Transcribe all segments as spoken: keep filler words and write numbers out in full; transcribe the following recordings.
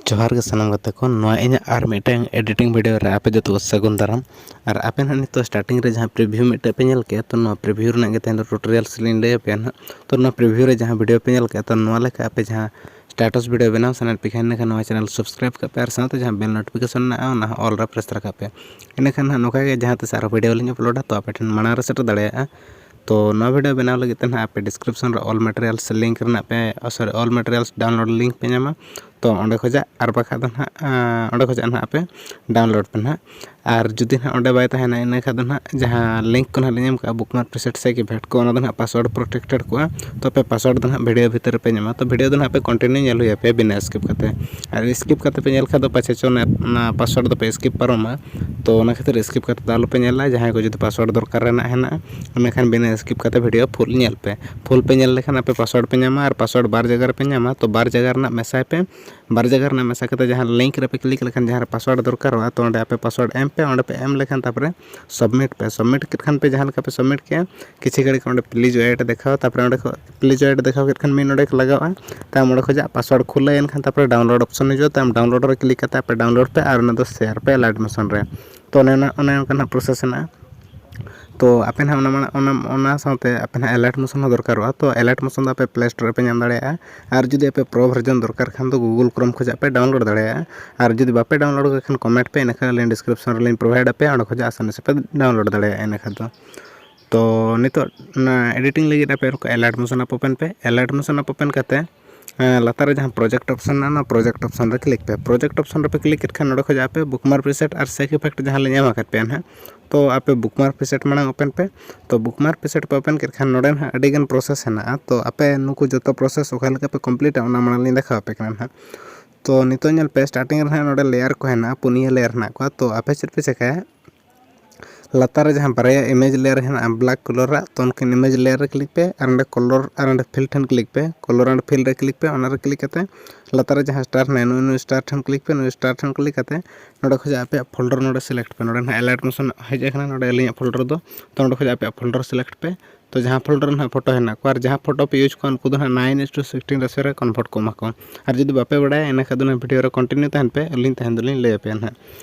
ᱡᱚᱦᱟᱨ ᱜᱮ ᱥᱟᱱᱟᱢ ᱜᱟᱛᱮ ᱠᱚ, ᱱᱚᱣᱟ ᱤᱧᱟᱹᱜ ᱟᱨ ᱢᱤᱫᱴᱟᱝ editing video ᱨᱮ ᱟᱯᱮ ᱡᱚᱛᱚ ᱠᱚ ᱥᱟᱹᱜᱩᱱ ᱫᱟᱨᱟᱢ᱾ ᱟᱨ ᱟᱯᱮ ᱱᱟᱦᱟᱜ ᱱᱤᱛᱚᱜ starting ᱨᱮ ᱡᱟᱦᱟᱸ preview ᱢᱤᱫᱴᱮᱡ ᱯᱮ ᱧᱮᱞ ᱠᱮᱜᱼᱟ, ᱛᱚ ᱱᱚᱣᱟ preview ᱨᱮᱱᱟᱜ ᱜᱮ ᱛᱮᱦᱮᱧ ᱫᱚ tutorials ᱞᱤᱧ ᱞᱟᱹᱭ ᱟᱯᱮᱭᱟ ᱱᱟᱦᱟᱜ᱾ ᱛᱚ ᱱᱚᱣᱟ preview ᱨᱮ ᱡᱟᱦᱟᱸ video ᱯᱮ ᱧᱮᱞ ᱠᱮᱜᱼᱟ, ᱛᱚ ᱱᱚᱣᱟ ᱞᱮᱠᱟ ᱟᱯᱮ ᱡᱟᱦᱟᱸ status video ᱵᱮᱱᱟᱣ ᱥᱟᱱᱟᱭᱮᱫ ᱯᱮ ᱠᱷᱟᱱ, ᱤᱱᱟᱹᱠᱷᱟᱱ ᱱᱚᱣᱟ channel subscribe ᱠᱟᱜ ᱯᱮ ᱟᱨ ᱥᱟᱶᱛᱮ ᱡᱟᱦᱟᱸ bell notification ᱢᱮᱱᱟᱜᱼᱟ, ᱚᱱᱟ ᱦᱚᱸ all ᱨᱮ press ᱫᱷᱟᱨᱟ ᱠᱟᱜ ᱯᱮ᱾ ᱤᱱᱟᱹᱠᱷᱟᱱ ᱱᱟᱦᱟᱜ ᱱᱚᱝᱠᱟ ᱜᱮ ᱡᱟᱦᱟᱸ ᱛᱤᱥ ᱟᱨᱦᱚᱸ video ᱞᱤᱧ uploadᱟ, ᱛᱚ ᱟᱯᱮ ᱴᱷᱮᱱ ᱢᱟᱲᱟᱝ ᱨᱮ ᱥᱮᱴᱮᱨ ᱫᱟᱲᱮᱭᱟᱜᱼᱟ᱾ ᱛᱚ ᱱᱚᱣᱟ video ᱵᱮᱱᱟᱣ ᱞᱟᱹᱜᱤᱫ ᱛᱮ ᱱᱟᱦᱟᱜ ᱟᱯᱮ description ᱨᱮ all materials link ᱨᱮᱱᱟᱜ ᱯᱮ, sorry, all materials download link ᱯᱮ ᱧᱟᱢᱟ᱾ ᱛᱚ ᱚᱸᱰᱮ ᱠᱷᱚᱱᱟᱜ ᱟᱨ ᱵᱟᱠᱷᱟᱡ ᱫᱚ ᱱᱟᱦᱟᱜ, ᱟᱸ, ᱚᱸᱰᱮ ᱠᱷᱚᱱᱟᱜ ᱱᱟᱦᱟᱜ ᱯᱮ download ᱯᱮ ᱱᱟᱦᱟᱜ᱾ ᱟᱨ ᱡᱩᱫᱤ ᱱᱟᱦᱟᱜ ᱚᱸᱰᱮ ᱵᱟᱭ ᱛᱟᱦᱮᱱᱟ, ᱤᱱᱟᱹ ᱠᱷᱟᱱ ᱫᱚ ᱱᱟᱦᱟᱜ ᱡᱟᱦᱟᱸ link ᱠᱚ ᱱᱟᱦᱟᱜ ᱞᱤᱧ ᱮᱢ ᱠᱟᱜᱼᱟ, bookmark preset ᱥᱮ effect ᱠᱚ, ᱚᱱᱟ ᱫᱚ ᱱᱟᱦᱟᱜ password protected ᱠᱚᱜᱼᱟ᱾ ᱛᱚ ᱟᱯᱮ password ᱫᱚ ᱱᱟᱦᱟᱜ video ᱵᱷᱤᱛᱤᱨ ᱨᱮᱯᱮ ᱧᱟᱢᱟ᱾ ᱛᱚ video ᱫᱚ ᱱᱟᱦᱟᱜ ᱯᱮ continue ᱧᱮᱞ ᱦᱩᱭ ᱟᱯᱮᱭᱟ ᱵᱤᱱᱟᱹ skip ᱠᱟᱛᱮ᱾ ᱟᱨ skip ᱠᱟᱛᱮ ᱯᱮ ᱧᱮᱞ ᱠᱷᱟᱱ ᱫᱚ ᱯᱟᱪᱷᱮ ᱪᱚ ᱚᱱᱟ, ᱚᱱᱟ password ᱫᱚᱯᱮ skip ᱯᱟᱨᱚᱢᱟ᱾ ᱛᱚ ᱚᱱᱟ ᱠᱷᱟᱹᱛᱤᱨ skip ᱠᱟᱛᱮ ᱫᱚ ᱟᱞᱚᱯᱮ ᱧᱮᱞᱟ᱾ ᱡᱟᱦᱟᱸᱭ ᱠᱚ ᱡᱩᱫᱤ password ᱫᱚᱨᱠᱟᱨ ᱨᱮᱱᱟᱜ ᱦᱮᱱᱟᱜᱼᱟ, ᱤᱱᱟᱹᱠᱷᱟᱱ ᱵᱤᱱᱟᱹ skip ᱠᱟᱛᱮ video full ᱧᱮᱞ ᱯᱮ᱾ Full ᱯᱮ ᱧᱮᱞ ᱞᱮᱠᱷᱟᱱ ᱟᱯᱮ password ᱯᱮ ᱧᱟᱢᱟ, ᱟᱨ password ᱵᱟᱨ ᱡᱟᱭᱜᱟ ᱨᱮᱯᱮ ᱧᱟᱢᱟ᱾ ᱛᱚ ᱵᱟᱨ ᱡᱟᱭᱜᱟ ᱨᱮᱱᱟᱜ ᱢᱮᱥᱟᱭ ᱯᱮ, ᱵᱟᱨ ᱡᱟᱭᱜᱟ ᱨᱮᱱᱟᱜ ᱢᱮᱥᱟ ᱠᱟᱛᱮ ᱡᱟᱦᱟᱸ link ᱨᱮᱯᱮ click ᱞᱮᱠᱷᱟᱱ ᱡᱟᱦᱟᱸ ᱨᱮ password ᱫᱚᱨᱠᱟᱨᱚᱜᱼᱟ, ᱛᱚ ᱚᱸᱰᱮ ᱟᱯᱮ password ᱮᱢ ᱯᱮ᱾ ᱚᱸᱰᱮ ᱯᱮ ᱮᱢ ᱞᱮᱠᱷᱟᱱ ᱛᱟᱨᱯᱚᱨᱮ submit ᱯᱮ᱾ Submit ᱠᱮᱫ ᱠᱷᱟᱱ ᱯᱮ, ᱡᱟᱦᱟᱸ ᱞᱮᱠᱟ ᱯᱮ submit ᱠᱮᱜᱼᱟ, ᱠᱤᱪᱷᱩ ᱜᱷᱟᱹᱲᱤᱡ ᱚᱸᱰᱮ please wait ᱫᱮᱠᱷᱟᱣᱟ, ᱛᱟᱨᱯᱚᱨᱮ ᱚᱸᱰᱮ ᱠᱷᱚᱱ please wait ᱫᱮᱠᱷᱟᱣ ᱠᱮᱫ ᱠᱷᱟᱱ ᱢᱤᱫ ᱱᱚᱰᱮ ᱞᱟᱜᱟᱜᱼᱟ᱾ ᱛᱟᱭᱚᱢ ᱚᱸᱰᱮ ᱠᱷᱚᱱᱟᱜ password ᱠᱷᱩᱞᱟᱹᱣ ᱮᱱ ᱠᱷᱟᱱ ᱛᱟᱨᱯᱚᱨᱮ download option ᱦᱤᱡᱩᱜᱼᱟ᱾ ᱛᱟᱭᱚᱢ download ᱨᱮ click ᱠᱟᱛᱮ ᱟᱯᱮ download ᱯᱮ ᱟᱨ ᱚᱱᱟ ᱫᱚ share ᱯᱮ Alight Motion ᱨᱮ᱾ ᱛᱚ ᱚᱱᱮ ᱚᱱᱟ, ᱚᱱᱮ ᱚᱱᱠᱟ ᱱᱟᱦᱟᱜ process ᱦᱮᱱᱟᱜᱼᱟ᱾ ᱛᱚ ᱟᱯᱮ ᱱᱟᱦᱟᱜ ᱚᱱᱟ ᱢᱟᱲᱟᱝ, ᱚᱱᱟ, ᱚᱱᱟ ᱥᱟᱶᱛᱮ ᱟᱯᱮ ᱱᱟᱦᱟᱜ Alight Motion ᱦᱚᱸ ᱫᱚᱨᱠᱟᱨᱚᱜᱼᱟ᱾ ᱛᱚ Alight Motion ᱫᱚ ᱟᱯᱮ Play Store ᱨᱮᱯᱮ ᱧᱟᱢ ᱫᱟᱲᱮᱭᱟᱜᱼᱟ᱾ ᱟᱨ ᱡᱩᱫᱤ ᱟᱯᱮ pro version ᱫᱚᱨᱠᱟᱨ ᱠᱷᱟᱱ ᱫᱚ Google Chrome ᱠᱷᱚᱱᱟᱜ ᱯᱮ download ᱫᱟᱲᱮᱭᱟᱜᱼᱟ᱾ ᱟᱨ ᱡᱩᱫᱤ ᱵᱟᱯᱮ download ᱠᱟᱜ ᱠᱷᱟᱱ comment ᱯᱮ, ᱤᱱᱟᱹᱠᱷᱟᱱ ᱟᱹᱞᱤᱧ description ᱨᱮᱞᱤᱧ provide ᱟᱯᱮᱭᱟ, ᱚᱸᱰᱮ ᱠᱷᱚᱱᱟᱜ ᱟᱥᱟᱱᱤ ᱥᱮ ᱯᱮ download ᱫᱟᱲᱮᱭᱟᱜᱼᱟ ᱤᱱᱟᱹ ᱠᱷᱟᱱ ᱫᱚ᱾ ᱛᱚ ᱱᱤᱛᱚᱜ ᱚᱱᱟ editing ᱞᱟᱹᱜᱤᱫ ᱟᱯᱮ Alight Motion app open ᱯᱮ᱾ Alight Motion app open ᱠᱟᱛᱮ, ᱮᱸ, ᱞᱟᱛᱟᱨ ᱨᱮ ᱡᱟᱦᱟᱸ project option ᱢᱮᱱᱟᱜᱼᱟ, ᱚᱱᱟ project option ᱨᱮ click ᱯᱮ᱾ Project option ᱨᱮᱯᱮ click ᱠᱮᱫ ᱠᱷᱟᱱ ᱱᱚᱰᱮ ᱠᱷᱚᱱᱟᱜ ᱟᱯᱮ bookmark preset ᱟᱨ shake effect ᱡᱟᱦᱟᱸ ᱞᱤᱧ ᱮᱢ ᱟᱠᱟᱫ ᱯᱮᱭᱟ ᱱᱟᱦᱟᱜ, ᱛᱚ ᱟᱯᱮ bookmark preset ᱢᱟᱲᱟᱝ open ᱯᱮ᱾ ᱛᱚ bookmark preset ᱯᱮ open ᱠᱮᱫ ᱠᱷᱟᱱ ᱱᱚᱰᱮ ᱱᱟᱦᱟᱜ ᱟᱹᱰᱤᱜᱟᱱ process ᱦᱮᱱᱟᱜᱼᱟ᱾ ᱛᱚ ᱟᱯᱮ ᱱᱩᱠᱩ ᱡᱚᱛᱚ process ᱚᱠᱟ ᱞᱮᱠᱟ ᱯᱮ completeᱟ, ᱚᱱᱟ ᱢᱟᱲᱟᱝ ᱞᱤᱧ ᱫᱮᱠᱷᱟᱣ ᱟᱯᱮ ᱠᱟᱱᱟ ᱱᱟᱦᱟᱜ᱾ ᱛᱚ ᱱᱤᱛᱚᱜ ᱧᱮᱞ ᱯᱮ, starting ᱨᱮ ᱱᱟᱦᱟᱜ ᱱᱚᱰᱮ layer ᱠᱚ ᱦᱮᱱᱟᱜᱼᱟ, ᱯᱩᱱᱭᱟᱹ layer ᱦᱮᱱᱟᱜ ᱠᱚᱣᱟ᱾ ᱛᱚ ᱟᱯᱮ ᱪᱮᱫ ᱯᱮ ᱪᱮᱠᱟᱭᱟ, ᱞᱟᱛᱟᱨ ᱨᱮ ᱡᱟᱦᱟᱸ ᱵᱟᱨᱭᱟ image layer ᱦᱮᱱᱟᱜᱼᱟ black colour ᱟᱜ, ᱛᱚ ᱩᱱᱠᱤᱱ image layer ᱨᱮ click ᱯᱮ ᱟᱨ ᱚᱸᱰᱮ colour ᱟᱨ ᱚᱸᱰᱮ fill ᱴᱷᱮᱱ click ᱯᱮ, colour and fill ᱨᱮ click ᱯᱮ᱾ ᱚᱱᱟ ᱨᱮ click ᱠᱟᱛᱮ ᱞᱟᱛᱟᱨ ᱨᱮ ᱡᱟᱦᱟᱸ star ᱦᱮᱱᱟᱜᱼᱟ, ᱱᱩᱭ, ᱱᱩᱭ star ᱴᱷᱮᱱ click ᱯᱮ᱾ ᱱᱩᱭ star ᱴᱷᱮᱱ click ᱠᱟᱛᱮ ᱱᱚᱰᱮ ᱠᱷᱚᱱᱟᱜ ᱟᱯᱮᱭᱟᱜ folder ᱱᱚᱰᱮ select ᱯᱮ᱾ ᱱᱚᱰᱮ ᱱᱟᱦᱟᱜ Alight Motion ᱦᱮᱡ ᱟᱠᱟᱱᱟ, ᱱᱚᱰᱮ ᱟᱹᱞᱤᱧᱟᱜ folder ᱫᱚ᱾ ᱛᱚ ᱱᱚᱰᱮ ᱠᱷᱚᱱᱟᱜ ᱟᱯᱮᱭᱟᱜ folder select ᱯᱮ᱾ ᱛᱚ ᱡᱟᱦᱟᱸ ᱯᱷᱳᱞᱰᱟᱨ ᱨᱮ ᱱᱟᱦᱟᱜ ᱯᱷᱳᱴᱳ ᱦᱮᱱᱟᱜ ᱠᱚᱣᱟ ᱟᱨ ᱡᱟᱦᱟᱸ ᱯᱷᱳᱴᱳ ᱯᱮ ᱤᱭᱩᱡᱽ ᱠᱚᱣᱟ, ᱩᱱᱠᱩ ᱫᱚ ᱱᱟᱦᱟᱜ ᱱᱟᱭᱤᱱ ᱤᱥ ᱴᱩ ᱥᱤᱠᱥᱴᱤᱱ ᱨᱮᱥᱤᱭᱳ ᱨᱮ ᱠᱚᱱᱵᱷᱟᱨᱴ ᱠᱚ ᱮᱢᱟ ᱠᱚᱣᱟ᱾ ᱟᱨ ᱡᱩᱫᱤ ᱵᱟᱯᱮ ᱵᱟᱲᱟᱭᱟ, ᱮᱱᱠᱷᱟᱱ ᱫᱚ ᱱᱟᱦᱟᱜ ᱵᱷᱤᱰᱤᱭᱳ ᱨᱮ ᱠᱚᱱᱴᱤᱱᱤᱭᱩ ᱛᱟᱦᱮᱱ ᱯᱮ, ᱟᱹᱞᱤᱧ ᱛᱟᱦᱮᱱ ᱫᱚᱞᱤᱧ ᱞᱟᱹᱭ ᱟᱯᱮᱭᱟ ᱱᱟᱦᱟᱜ᱾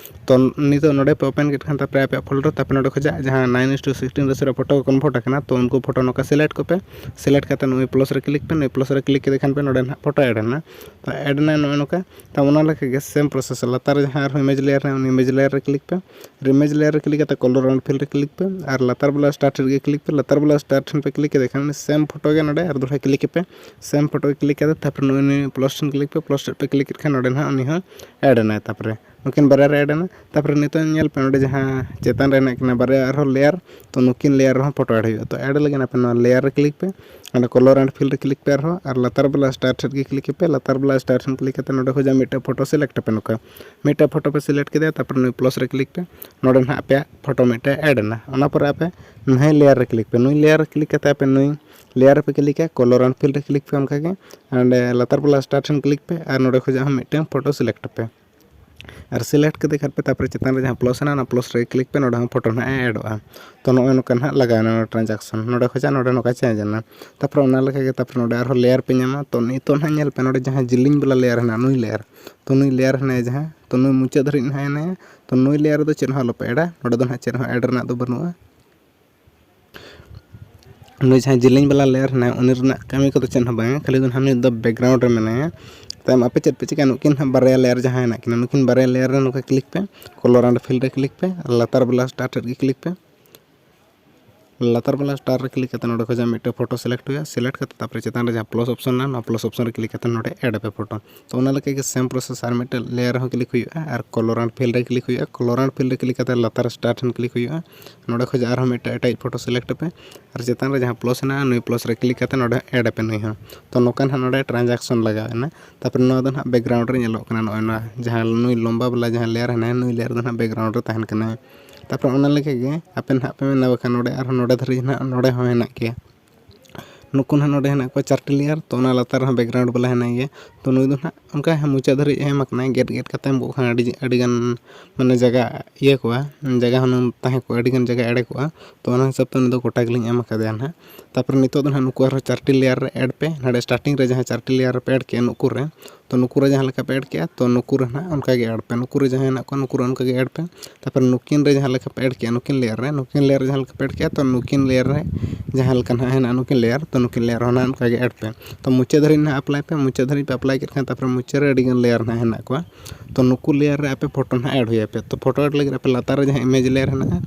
ᱛᱚ ᱱᱤᱛᱚᱜ ᱱᱚᱰᱮ ᱯᱮ ᱳᱯᱮᱱ ᱠᱮᱫ ᱠᱷᱟᱱ, ᱛᱟᱨᱯᱚᱨᱮ ᱟᱯᱮᱭᱟᱜ ᱯᱷᱳᱞᱰᱟᱨ, ᱛᱟᱨᱯᱚᱨᱮ ᱱᱚᱰᱮ ᱠᱷᱚᱱᱟᱜ ᱡᱟᱦᱟᱸ ᱱᱟᱭᱤᱱ ᱤᱥ ᱴᱩ ᱥᱤᱠᱥᱴᱤᱱ ᱨᱮᱥᱤᱭᱳ ᱨᱮ ᱯᱷᱳᱴᱳ ᱠᱚ ᱠᱚᱱᱵᱷᱟᱨᱴ ᱟᱠᱟᱱᱟ, ᱛᱚ ᱩᱱᱠᱩ ᱯᱷᱳᱴᱳ ᱱᱚᱝᱠᱟ ᱥᱤᱞᱮᱠᱴ ᱠᱚᱯᱮ᱾ ᱥᱤᱞᱮᱠᱴ ᱠᱟᱛᱮ ᱱᱩᱭ ᱯᱞᱟᱥ ᱨᱮ ᱠᱞᱤᱠ ᱯᱮ, ᱱᱩᱭ ᱯᱞᱟᱥ ᱨᱮ ᱠᱞᱤᱠ ᱠᱮᱫ ᱠᱷᱟᱱ ᱯᱮ ᱱᱚᱰᱮ ᱱᱟᱦᱟᱜ ᱯᱷᱳᱴᱳ ᱮᱰ ᱮᱱᱟ᱾ ᱛᱚ ᱮᱰ ᱮᱱᱟ ᱱᱚᱜᱼᱚ ᱱᱚᱝᱠᱟ᱾ ᱛᱚ ᱚᱱᱟ ᱞᱮᱠᱟ ᱜᱮ ᱥᱮᱢ ᱯᱨᱚᱥᱮᱥ, ᱞᱟᱛᱟᱨ ᱨᱮ ᱡᱟᱦᱟᱸ ᱟᱨᱦᱚᱸ ᱤᱢᱮᱡᱽ ᱞᱮᱭᱟᱨ ᱦᱮᱱᱟᱜᱼᱟ, ᱩᱱᱤ ᱤᱢᱮᱡᱽ ᱞᱮᱭᱟᱨ ᱨᱮ ᱠᱞᱤᱠ ᱯᱮ᱾ ᱤᱢᱮᱡᱽ ᱞᱮᱭᱟᱨ ᱨᱮ ᱠᱞᱤᱠ ᱠᱟᱛᱮ ᱠᱚᱞᱚᱨ ᱮᱱᱰ ᱯᱷᱤᱞ ᱨᱮ ᱠᱞᱤᱠ ᱯᱮ ᱟᱨ ᱞᱟᱛᱟᱨ ᱵᱟᱞᱟ ᱥᱴᱟᱨ ᱴᱷᱮᱱ ᱜᱮ ᱠᱞᱤᱠ ᱯᱮ᱾ ᱞᱟᱛᱟᱨ ᱵᱟᱞᱟ ᱥᱴᱟᱨ ᱴᱷᱮᱱ ᱯᱮ ᱠᱞᱤᱠ ᱠᱮᱫ ᱠᱷᱟᱱ ᱩᱱᱤ ᱥᱮᱢ ᱯᱷᱳᱴᱳ ᱜᱮ ᱱᱚᱰᱮ ᱟᱨ ᱫᱚᱦᱲᱟ ᱠᱞᱤᱠ ᱯᱮ᱾ ᱥᱮᱢ ᱯᱷᱳᱴᱳ ᱠᱞᱤᱠ ᱠᱟᱛᱮ ᱛᱟᱨᱯᱚᱨᱮ ᱱᱩᱭ ᱱᱩᱭ ᱯᱞᱟᱥ ᱴᱷᱮᱱ ᱠᱞᱤᱠ ᱯᱮ᱾ ᱯᱞᱟᱥ ᱴᱷᱮᱱ ᱯᱮ ᱠᱞᱤᱠ ᱠᱮᱫ ᱠᱷᱟᱱ ᱱᱚᱰᱮ ᱱᱟᱦᱟᱜ ᱩᱱᱤ ᱦᱚᱸ ᱮᱰ ᱮᱱᱟᱭ᱾ ᱛᱟᱨᱯᱚᱨᱮ ᱱᱩᱠᱤᱱ ᱵᱟᱨᱭᱟ ᱨᱮ ᱮᱰ ᱮᱱᱟ᱾ ᱛᱟᱨᱯᱚᱨᱮ ᱱᱤᱛᱚᱜ ᱧᱮᱞ ᱯᱮ ᱱᱚᱰᱮ ᱡᱟᱦᱟᱸ ᱪᱮᱛᱟᱱ ᱨᱮ ᱦᱮᱱᱟᱜ ᱠᱤᱱᱟ ᱵᱟᱨᱭᱟ ᱟᱨᱦᱚᱸ ᱞᱮᱭᱟᱨ, ᱛᱚ ᱱᱩᱠᱤᱱ ᱞᱮᱭᱟᱨ ᱨᱮᱦᱚᱸ ᱯᱷᱳᱴᱳ ᱮᱰ ᱦᱩᱭᱩᱜᱼᱟ᱾ ᱛᱚ ᱮᱰ ᱞᱟᱹᱜᱤᱫ ᱟᱯᱮ ᱱᱚᱣᱟ ᱞᱮᱭᱟᱨ ᱨᱮ ᱠᱞᱤᱠ ᱯᱮ, ᱚᱸᱰᱮ ᱠᱚᱞᱚᱨ ᱮᱱᱰ ᱯᱷᱤᱞ ᱨᱮ ᱠᱞᱤᱠ ᱯᱮ ᱟᱨᱦᱚᱸ, ᱟᱨ ᱞᱟᱛᱟᱨ ᱵᱟᱞᱟ ᱥᱴᱟᱨ ᱴᱷᱮᱱ ᱜᱮ ᱠᱞᱤᱠ ᱯᱮ᱾ ᱞᱟᱛᱟᱨ ᱵᱟᱞᱟ ᱥᱴᱟᱨ ᱴᱷᱮᱱ ᱠᱞᱤᱠ ᱠᱟᱛᱮ ᱱᱚᱰᱮ ᱠᱷᱚᱱᱟᱜ ᱢᱤᱫᱴᱮᱱ ᱯᱷᱳᱴᱳ ᱥᱤᱞᱮᱠᱴ ᱯᱮ᱾ ᱱᱚᱝᱠᱟ ᱢᱤᱫᱴᱮᱱ ᱯᱷᱳᱴᱳ ᱯᱮ ᱥᱤᱞᱮᱠᱴ ᱠᱮᱫᱟ, ᱛᱟᱨᱯᱚᱨᱮ ᱱᱩᱭ ᱯᱞᱟᱥ ᱨᱮ ᱠᱞᱤᱠ ᱯᱮ᱾ ᱱᱚᱰᱮ ᱱᱟᱦᱟᱜ ᱟᱯᱮᱭᱟᱜ ᱯᱷᱳᱴᱳ ᱢᱤᱫᱴᱮᱱ ᱮᱰ ᱮᱱᱟ᱾ ᱚᱱᱟ ᱯᱚᱨᱮ ᱟᱯᱮ ᱱᱩᱭ ᱞᱮᱭᱟᱨ ᱨᱮ ᱠᱞᱤᱠ ᱯᱮ᱾ ᱱᱩᱭ ᱞᱮᱭᱟᱨ ᱨᱮ ᱠᱞᱤᱠ ᱠᱟᱛᱮ ᱟᱯᱮ ᱱᱩᱭ ᱞᱮᱭᱟᱨ ᱨᱮᱯᱮ ᱠᱞᱤᱠᱟ, ᱠᱚᱞᱚᱨ ᱮᱱᱰ ᱯᱷᱤᱞ ᱨᱮ ᱠᱞᱤᱠ ᱯᱮ᱾ ᱚᱱᱠᱟᱜᱮ ᱚᱸᱰᱮ ᱞᱟᱛᱟᱨ ᱵᱟᱞᱟ ᱥᱴᱟᱨ ᱴᱷᱮᱱ ᱠᱞᱤᱠ ᱯᱮ ᱟᱨ ᱱᱚᱰᱮ ᱠᱷᱚᱱᱟᱜ ᱦᱚᱸ ᱢᱤᱫᱴᱮᱱ ᱯᱷᱳᱴᱳ ᱥᱤᱞᱮᱠᱴ ᱯᱮ᱾ ᱟᱨ ᱥᱤᱞᱮᱠᱴ ᱠᱮᱫᱮ ᱠᱷᱟᱱ ᱯᱮ, ᱛᱟᱨᱯᱚᱨᱮ ᱪᱮᱛᱟᱱ ᱨᱮ ᱡᱟᱦᱟᱸ ᱯᱞᱟᱥ ᱦᱮᱱᱟᱜᱼᱟ, ᱚᱱᱟ ᱯᱞᱟᱥ ᱨᱮ ᱠᱞᱤᱠ ᱯᱮ, ᱱᱚᱰᱮ ᱦᱚᱸ ᱯᱷᱳᱴᱳ ᱱᱟᱦᱟᱜ ᱮ ᱮᱰᱚᱜᱼᱟ᱾ ᱛᱚ ᱱᱚᱜᱼᱚᱭ ᱱᱚᱝᱠᱟ ᱱᱟᱦᱟᱜ ᱞᱟᱜᱟᱣ ᱮᱱᱟ ᱱᱚᱣᱟ ᱴᱨᱟᱱᱡᱟᱠᱥᱚᱱ, ᱱᱚᱰᱮ ᱠᱷᱚᱱᱟᱜ ᱱᱚᱰᱮ ᱱᱚᱝᱠᱟ ᱪᱮᱧᱡᱽ ᱮᱱᱟ᱾ ᱛᱟᱨᱯᱚᱨᱮ ᱚᱱᱟ ᱞᱮᱠᱟᱜᱮ ᱛᱟᱨᱯᱚᱨᱮ ᱱᱚᱰᱮ ᱟᱨᱦᱚᱸ ᱞᱮᱭᱟᱨ ᱯᱮ ᱧᱟᱢᱟ᱾ ᱛᱚ ᱱᱤᱛᱚᱜ ᱱᱟᱦᱟᱜ ᱧᱮᱞ ᱯᱮ, ᱱᱚᱰᱮ ᱡᱟᱦᱟᱸ ᱡᱤᱞᱤᱧ ᱵᱟᱞᱟ ᱞᱮᱭᱟᱨ ᱦᱮᱱᱟᱜᱼᱟ, ᱱᱩᱭ ᱞᱮᱭᱟᱨ, ᱛᱚ ᱱᱩᱭ ᱞᱮᱭᱟᱨ ᱦᱮᱱᱟᱭᱟ ᱡᱟᱦᱟᱸ, ᱛᱚ ᱱᱩᱭ ᱢᱩᱪᱟᱹᱫ ᱫᱷᱟᱹᱨᱤᱡ ᱱᱟᱦᱟᱜ ᱦᱮᱱᱟᱭᱟ᱾ ᱛᱚ ᱱᱩᱭ ᱞᱮᱭᱟᱨ ᱨᱮᱫᱚ ᱪᱮᱫ ᱦᱚᱸ ᱟᱞᱚᱯᱮ ᱮᱰᱟ, ᱱᱚᱰᱮ ᱫᱚ ᱱᱟᱦᱟᱜ ᱪᱮᱫ ᱦᱚᱸ ᱮᱰ ᱨᱮᱱᱟᱜ ᱫᱚ ᱵᱟᱹᱱᱩᱜᱼᱟ᱾ ᱱᱩᱭ ᱡᱟᱦᱟᱸᱭ ᱡᱮᱞᱮᱧ ᱵᱟᱞᱟ ᱞᱮᱭᱟᱨ ᱦᱮᱱᱟᱭᱟ, ᱩᱱᱤ ᱨᱮᱱᱟᱜ ᱠᱟᱹᱢᱤ ᱠᱚᱫᱚ ᱪᱮᱫ ᱦᱚᱸ ᱵᱟᱝᱟ, ᱠᱷᱟᱹᱞᱤ ᱫᱚ ᱱᱟᱦᱟᱜ ᱱᱩᱭ ᱫᱚ ᱵᱮᱠᱜᱨᱟᱣᱩᱱᱰ ᱨᱮ ᱢᱮᱱᱟᱭᱟ᱾ ᱛᱟᱭᱚᱢ ᱟᱯᱮ ᱪᱮᱫ ᱯᱮ ᱪᱤᱠᱟᱹᱭᱟ, ᱱᱩᱠᱤᱱ ᱦᱟᱸᱜ ᱵᱟᱨᱭᱟ ᱞᱮᱭᱟᱨ ᱡᱟᱦᱟᱸ ᱦᱮᱱᱟᱜ ᱠᱤᱱᱟ, ᱱᱩᱠᱤᱱ ᱵᱟᱨᱭᱟ ᱞᱮᱭᱟᱨ ᱨᱮ ᱱᱚᱝᱠᱟ ᱠᱞᱤᱠ ᱯᱮ, ᱠᱚᱞᱚᱨ ᱮᱱᱰ ᱯᱷᱤᱞ ᱨᱮ ᱠᱞᱤᱠ ᱯᱮ, ᱟᱨ ᱞᱟᱛᱟᱨ ᱵᱟᱞᱟ ᱥᱴᱟᱨ ᱴᱷᱮᱱ ᱜᱮ ᱠᱞᱤᱠ ᱯᱮ᱾ ᱞᱟᱛᱟᱨ ᱵᱟᱞᱟ ᱥᱴᱟᱨ ᱨᱮ ᱠᱞᱤᱠ ᱠᱟᱛᱮ ᱱᱚᱰᱮ ᱠᱷᱚᱱᱟᱜ ᱢᱤᱫᱴᱮᱱ ᱯᱷᱳᱴᱳ ᱥᱤᱞᱮᱠᱴ ᱦᱩᱭᱩᱜᱼᱟ᱾ ᱥᱤᱞᱮᱠᱴ ᱠᱟᱛᱮ ᱛᱟᱨᱯᱚᱨᱮ ᱪᱮᱛᱟᱱ ᱨᱮ ᱡᱟᱦᱟᱸ ᱯᱞᱟᱥ ᱚᱯᱥᱚᱱ ᱢᱮᱱᱟᱜᱼᱟ, ᱱᱚᱣᱟ ᱯᱞᱟᱥ ᱚᱯᱥᱚᱱ ᱨᱮ ᱠᱞᱤᱠ ᱠᱟᱛᱮ ᱱᱚᱰᱮ ᱮᱰ ᱟᱯᱮ ᱯᱷᱳᱴᱳ᱾ ᱛᱚ ᱚᱱᱟ ᱞᱮᱠᱟ ᱜᱮ ᱥᱮᱢ ᱯᱨᱚᱥᱮᱥ ᱟᱨ ᱢᱤᱫᱴᱮᱱ ᱞᱮᱭᱟᱨ ᱨᱮᱦᱚᱸ ᱠᱞᱤᱠ ᱦᱩᱭᱩᱜᱼᱟ ᱟᱨ ᱠᱚᱞᱚᱨ ᱮᱱᱰ ᱯᱷᱤᱞ ᱨᱮ ᱠᱞᱤᱠ ᱦᱩᱭᱩᱜᱼᱟ᱾ ᱠᱚᱞᱚᱨ ᱮᱱᱰ ᱯᱷᱤᱞ ᱨᱮ ᱠᱞᱤᱠ ᱠᱟᱛᱮ ᱞᱟᱛᱟᱨ ᱥᱴᱟᱨ ᱴᱷᱮᱱ ᱠᱞᱤᱠ ᱦᱩᱭᱩᱜᱼᱟ᱾ ᱱᱚᱰᱮ ᱠᱷᱚᱱᱟᱜ ᱟᱨᱦᱚᱸ ᱢᱤᱫᱴᱮᱱ ᱮᱴᱟᱜ ᱯᱷᱳᱴᱳ ᱥᱤᱞᱮᱠᱴ ᱯᱮ ᱟᱨ ᱪᱮᱛᱟᱱ ᱨᱮ ᱡᱟᱦᱟᱸ ᱯᱞᱟᱥ ᱦᱮᱱᱟᱜᱼᱟ, ᱱᱩᱭ ᱯᱞᱟᱥ ᱨᱮ ᱠᱞᱤᱠ ᱠᱟᱛᱮ ᱱᱚᱰᱮ ᱮᱰ ᱟᱯᱮ ᱱᱩᱭ ᱦᱚᱸ᱾ ᱛᱚ ᱱᱚᱝᱠᱟ ᱱᱟᱦᱟᱜ ᱱᱚᱰᱮ ᱴᱨᱟᱱᱡᱟᱠᱥᱚᱱ ᱞᱟᱜᱟᱣ ᱮᱱᱟ᱾ ᱛᱟᱨᱯᱚᱨᱮ ᱱᱚᱣᱟ ᱫᱚ ᱱᱟᱦᱟᱜ ᱵᱮᱠᱜᱨᱟᱣᱩᱱᱰ ᱨᱮ ᱧᱮᱞᱚᱜ ᱠᱟᱱᱟ, ᱱᱚᱜᱼᱚᱭ ᱱᱚᱣᱟ ᱡᱟᱦᱟᱸ ᱱᱩᱭ ᱞᱚᱢᱵᱟ ᱵᱟᱞᱟ ᱡᱟᱦᱟᱸ ᱞᱮᱭᱟᱨ ᱦᱮᱱᱟᱭᱟ, ᱱᱩᱭ ᱞᱮᱭᱟᱨ ᱫᱚ ᱱᱟᱦᱟᱜ ᱵᱮᱠᱜᱨᱟᱣᱩᱱᱰ ᱨᱮ ᱛᱟᱦᱮᱱ ᱠᱟᱱᱟ᱾ ᱛᱟᱨᱯᱚᱨᱮ ᱚᱱᱟ ᱞᱮᱠᱟ ᱜᱮ ᱟᱯᱮ ᱱᱟᱦᱟᱜ ᱯᱮ ᱢᱮᱱᱟ, ᱵᱟᱠᱷᱟᱱ ᱱᱚᱰᱮ ᱟᱨᱦᱚᱸ ᱱᱚᱰᱮ ᱫᱷᱟᱹᱨᱤᱡ ᱱᱟᱦᱟᱜ ᱱᱚᱰᱮ ᱦᱚᱸ ᱦᱮᱱᱟᱜ ᱜᱮᱭᱟ᱾ ᱱᱩᱠᱩ ᱱᱟᱦᱟᱜ ᱱᱚᱰᱮ ᱦᱮᱱᱟᱜ ᱠᱚᱣᱟ ᱪᱟᱨᱴᱤ ᱞᱮᱭᱟᱨ, ᱛᱚ ᱚᱱᱟ ᱞᱟᱛᱟᱨ ᱨᱮᱦᱚᱸ ᱵᱮᱠᱜᱨᱟᱣᱩᱱᱰ ᱵᱟᱞᱟ ᱦᱮᱱᱟᱭ ᱜᱮᱭᱟ᱾ ᱛᱚ ᱱᱩᱭ ᱫᱚ ᱱᱟᱦᱟᱜ ᱚᱱᱠᱟ ᱢᱩᱪᱟᱹᱫ ᱫᱷᱟᱹᱨᱤᱡ ᱮᱢ ᱟᱠᱟᱱᱟᱭ, ᱜᱮᱫ ᱜᱮᱫ ᱠᱟᱛᱮ ᱮᱢ ᱠᱚᱜ ᱠᱷᱟᱱ ᱟᱹᱰᱤ ᱟᱹᱰᱤᱜᱟᱱ ᱢᱟᱱᱮ ᱡᱟᱭᱜᱟ ᱤᱭᱟᱹ ᱠᱚᱜᱼᱟ, ᱡᱟᱭᱜᱟ ᱦᱩᱱᱟᱹᱝ ᱛᱟᱦᱮᱸ ᱠᱚᱜᱼᱟ, ᱟᱹᱰᱤᱜᱟᱱ ᱡᱟᱭᱜᱟ ᱮᱲᱮ ᱠᱚᱜᱼᱟ᱾ ᱛᱚ ᱚᱱᱟ ᱦᱤᱥᱟᱹᱵ ᱛᱮ ᱩᱱᱤ ᱫᱚ ᱜᱚᱴᱟ ᱜᱮᱞᱤᱧ ᱮᱢ ᱟᱠᱟᱫᱮᱭᱟ ᱱᱟᱦᱟᱜ᱾ ᱛᱟᱨᱯᱚᱨᱮ ᱱᱤᱛᱚᱜ ᱫᱚ ᱱᱟᱦᱟᱜ ᱱᱩᱠᱩ ᱟᱨᱦᱚᱸ ᱪᱟᱨᱴᱤ ᱞᱮᱭᱟᱨ ᱨᱮ ᱮᱰ ᱯᱮ, ᱱᱚᱰᱮ ᱥᱴᱟᱨᱴᱤᱝ ᱨᱮ ᱡᱟᱦᱟᱸ ᱪᱟᱨᱴᱤ ᱞᱮᱭᱟᱨ ᱨᱮᱯᱮ ᱮᱰ ᱠᱮᱜᱼᱟ ᱱᱩᱠᱩ ᱨᱮ, ᱛᱚ ᱱᱩᱠᱩ ᱨᱮ ᱡᱟᱦᱟᱸ ᱞᱮᱠᱟ ᱯᱮ ᱮᱰ ᱠᱮᱜᱼᱟ, ᱛᱚ ᱱᱩᱠᱩ ᱨᱮ ᱱᱟᱦᱟᱜ ᱚᱱᱠᱟ ᱜᱮ ᱮᱰ ᱯᱮ, ᱱᱩᱠᱩ ᱨᱮ ᱡᱟᱦᱟᱸ ᱦᱮᱱᱟᱜ ᱠᱚᱣᱟ ᱱᱩᱠᱩ ᱨᱮ ᱚᱱᱠᱟ ᱜᱮ ᱮᱰ ᱯᱮ᱾ ᱛᱟᱨᱯᱚᱨᱮ ᱱᱩᱠᱤᱱ ᱨᱮ ᱡᱟᱦᱟᱸ ᱞᱮᱠᱟ ᱯᱮ ᱮᱰ ᱠᱮᱜᱼᱟ, ᱱᱩᱠᱤᱱ ᱞᱮᱭᱟᱨ ᱨᱮ ᱱᱩᱠᱤᱱ ᱞᱮᱭᱟᱨ ᱨᱮ ᱡᱟᱦᱟᱸ ᱞᱮᱠᱟ ᱱᱟᱦᱟᱜ ᱦᱮᱱᱟᱜᱼᱟ ᱱᱩᱠᱤᱱ ᱞᱮᱭᱟᱨ, ᱛᱚ ᱱᱩᱠᱤᱱ ᱞᱮᱭᱟᱨ ᱦᱚᱸ ᱱᱟᱦᱟᱜ ᱚᱱᱠᱟ ᱜᱮ ᱮᱰ ᱯᱮ᱾ ᱛᱚ ᱢᱩᱪᱟᱹᱫ ᱫᱷᱟᱹᱨᱤᱡ ᱱᱟᱦᱟᱜ ᱮᱯᱞᱟᱭ ᱯᱮ, ᱢᱩᱪᱟᱹᱫ ᱫᱷᱟᱹᱨᱤᱡ ᱯᱮ ᱮᱯᱞᱟᱭ ᱠᱮᱫ ᱠᱷᱟᱱ ᱛᱟᱨᱯᱚᱨᱮ ᱢᱩᱪᱟᱹᱫ ᱨᱮ ᱟᱹᱰᱤᱜᱟᱱ ᱞᱮᱭᱟᱨ ᱱᱟᱦᱟᱜ ᱦᱮᱱᱟᱜ ᱠᱚᱣᱟ᱾ ᱛᱚ ᱱᱩᱠᱩ ᱞᱮᱭᱟᱨ ᱨᱮ ᱟᱯᱮ ᱯᱷᱳᱴᱳ ᱱᱟᱦᱟᱜ ᱮᱰ ᱦᱩᱭ ᱟᱯᱮ᱾ ᱛᱚ ᱯᱷᱳᱴᱳ ᱮᱰ ᱞᱟᱹᱜᱤᱫ ᱟᱯᱮ ᱞᱟᱛᱟᱨ ᱨᱮ ᱡᱟᱦᱟᱸ ᱤᱢᱮᱡᱽ ᱞᱮᱭᱟᱨ ᱦᱮᱱᱟᱜᱼᱟ,